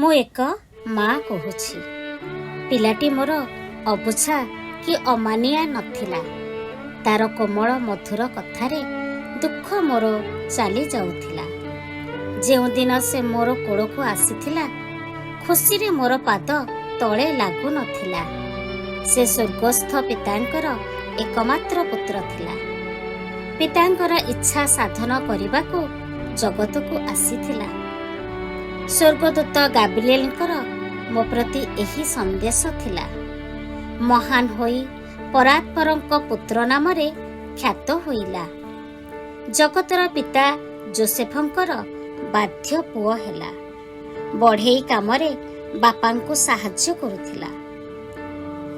ମୁଁ ଏକ ମା କହୁଛି। ପିଲାଟି ମୋର ଅବୁଝା କି ଅମାନିଆ ନଥିଲା। ତାର କୋମଳ ମଧୁର କଥାରେ ଦୁଃଖ ମୋର ଚାଲି ଯାଉଥିଲା। ଯେଉଁଦିନ ସେ ମୋର କୋଳକୁ ଆସିଥିଲା, ଖୁସିରେ ମୋର ପାଦ ତଳେ ଲାଗୁନଥିଲା। ସେ ସ୍ୱର୍ଗସ୍ଥ ପିତାଙ୍କର ଏକମାତ୍ର ପୁତ୍ର ଥିଲା। ପିତାଙ୍କର ଇଚ୍ଛା ସାଧନ କରିବାକୁ ଜଗତକୁ ଆସିଥିଲା। ସ୍ୱର୍ଗଦୂତ ଗାବ୍ରିଏଲଙ୍କର ମୋ ପ୍ରତି ଏହି ସନ୍ଦେଶ ଥିଲା, ମହାନ ହୋଇ ପରାତ୍ପରଙ୍କ ପୁତ୍ର ନାମରେ ଖ୍ୟାତ ହୋଇଲା। ଜଗତର ପିତା ଜୋସେଫଙ୍କର ବାଧ୍ୟ ପୁଅ ହେଲା। ବଢ଼େଇ କାମରେ ବାପାଙ୍କୁ ସାହାଯ୍ୟ କରୁଥିଲା।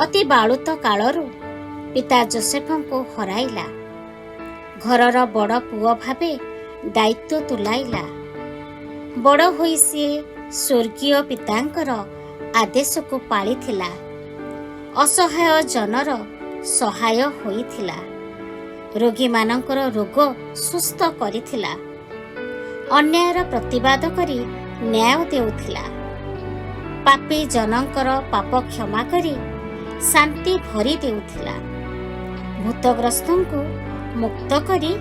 ଅତି ବାଳୁତ କାଳରୁ ପିତା ଜୋସେଫଙ୍କୁ ହରାଇଲା। ଘରର ବଡ଼ ପୁଅ ଭାବେ ଦାୟିତ୍ୱ ତୁଲାଇଲା। ବଡ଼ ହୋଇ ସିଏ ସ୍ୱର୍ଗୀୟ ପିତାଙ୍କର ଆଦେଶକୁ ପାଳିଥିଲା। ଅସହାୟ ଜନର ସହାୟ ହୋଇଥିଲା। ରୋଗୀମାନଙ୍କର ରୋଗ ସୁସ୍ଥ କରିଥିଲା। ଅନ୍ୟାୟର ପ୍ରତିବାଦ କରି ନ୍ୟାୟ ଦେଉଥିଲା। ପାପୀ ଜନଙ୍କର ପାପ କ୍ଷମା କରି ଶାନ୍ତି ଭରି ଦେଉଥିଲା। ଭୂତଗ୍ରସ୍ତଙ୍କୁ ମୁକ୍ତ କରି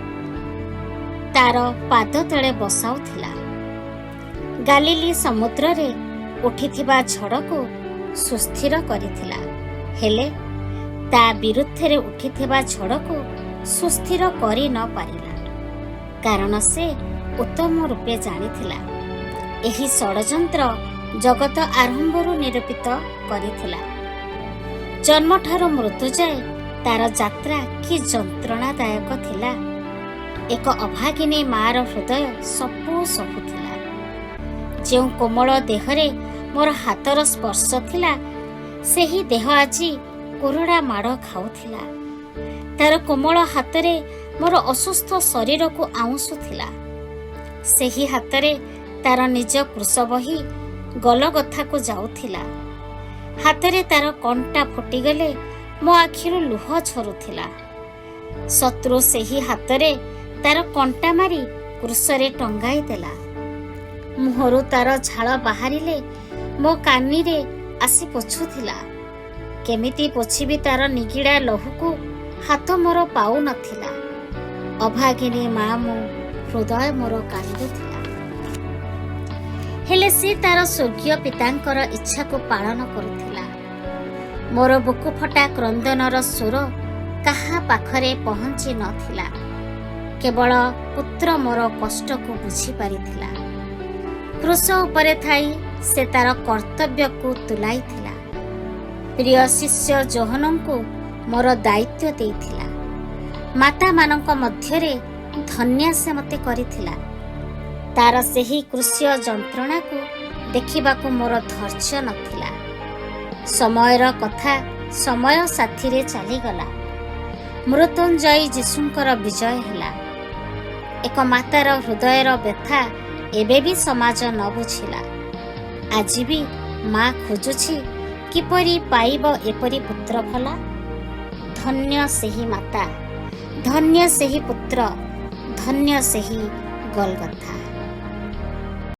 ତାର ପାଦ ତଳେ ବସାଉଥିଲା। ଗାଲିଲି ସମୁଦ୍ରରେ ଉଠିଥିବା ଝଡ଼କୁ ସୁସ୍ଥିର କରିଥିଲା, ହେଲେ ତା ବିରୁଦ୍ଧରେ ଉଠିଥିବା ଝଡ଼କୁ ସୁସ୍ଥିର କରି ନ ପାରିଲା। କାରଣ ସେ ଉତ୍ତମ ରୂପେ ଜାଣିଥିଲା, ଏହି ଷଡ଼ଯନ୍ତ୍ର ଜଗତ ଆରମ୍ଭରୁ ନିରୂପିତ କରିଥିଲା। ଜନ୍ମଠାରୁ ମୃତ୍ୟୁ ଯାଏ ତାର ଯାତ୍ରା କି ଯନ୍ତ୍ରଣାଦାୟକ ଥିଲା! ଏକ ଅଭାଗିନୀ ମାର ହୃଦୟ ସବୁ ସହୁଥିଲା। ଯେଉଁ କୋମଳ ଦେହରେ ମୋର ହାତର ସ୍ପର୍ଶ ଥିଲା, ସେହି ଦେହ ଆଜି କୋରଡ଼ା ମାଡ଼ ଖାଉଥିଲା। ତାର କୋମଳ ହାତରେ ମୋର ଅସୁସ୍ଥ ଶରୀରକୁ ଆଉଁସୁଥିଲା। ସେହି ହାତରେ ତାର ନିଜ କ୍ରୁଶ ବହି ଗଲଗଥାକୁ ଯାଉଥିଲା। ହାତରେ ତାର କଣ୍ଟା ଫୁଟିଗଲେ ମୋ ଆଖିରୁ ଲୁହ ଝରୁଥିଲା। ଶତ୍ରୁ ସେହି ହାତରେ ତାର କଣ୍ଟା ମାରି କ୍ରୁଶରେ ଟଙ୍ଗାଇ ଦେଲା। ମୁହଁରୁ ତାର ଝାଳ ବାହାରିଲେ ମୋ କାନିରେ ଆସି ପୋଛୁଥିଲା। କେମିତି ପୋଛିବି ତାର ନିଗିଡ଼ା ଲହୁକୁ, ହାତ ମୋର ପାଉନଥିଲା। ଅଭାଗିନୀ ମା ମୁଁ, ହୃଦୟ ମୋର କାନ୍ଦୁଥିଲା। ହେଲେ ସେ ତାର ସ୍ୱର୍ଗୀୟ ପିତାଙ୍କର ଇଚ୍ଛାକୁ ପାଳନ କରୁଥିଲା। ମୋର ବୁକୁ ଫଟା କ୍ରନ୍ଦନର ସ୍ୱର କାହା ପାଖରେ ପହଞ୍ଚି ନଥିଲା। କେବଳ ପୁତ୍ର ମୋର କଷ୍ଟକୁ ବୁଝିପାରିଥିଲା। କ୍ରୁଶ ଉପରେ ଥାଇ ସେ ତାର କର୍ତ୍ତବ୍ୟକୁ ତୁଲାଇଥିଲା। ପ୍ରିୟ ଶିଷ୍ୟ ଯୋହନଙ୍କୁ ମୋର ଦାୟିତ୍ୱ ଦେଇଥିଲା। ମାତାମାନଙ୍କ ମଧ୍ୟରେ ଧନ୍ୟା ସେ ମୋତେ କରିଥିଲା। ତାର ସେହି କ୍ରୁଶୀୟ ଯନ୍ତ୍ରଣାକୁ ଦେଖିବାକୁ ମୋର ଧୈର୍ଯ୍ୟ ନଥିଲା। ସମୟର କଥା ସମୟ ସାଥିରେ ଚାଲିଗଲା। ମୃତ୍ୟୁଞ୍ଜୟୀ ଯୀଶୁଙ୍କର ବିଜୟ ହେଲା। ଏକ ମାତାର ହୃଦୟର ବ୍ୟଥା ଏବେ ବି ସମାଜ ନ ବୁଝିଲା। ଆଜି ବି ମା ଖୋଜୁଛି, କିପରି ପାଇବ ଏପରି ପୁତ୍ର ଭଲା। ଧନ୍ୟ ସେହି ମାତା, ଧନ୍ୟ ସେହି ପୁତ୍ର, ଧନ୍ୟ ସେହି ଗଲଗଥା।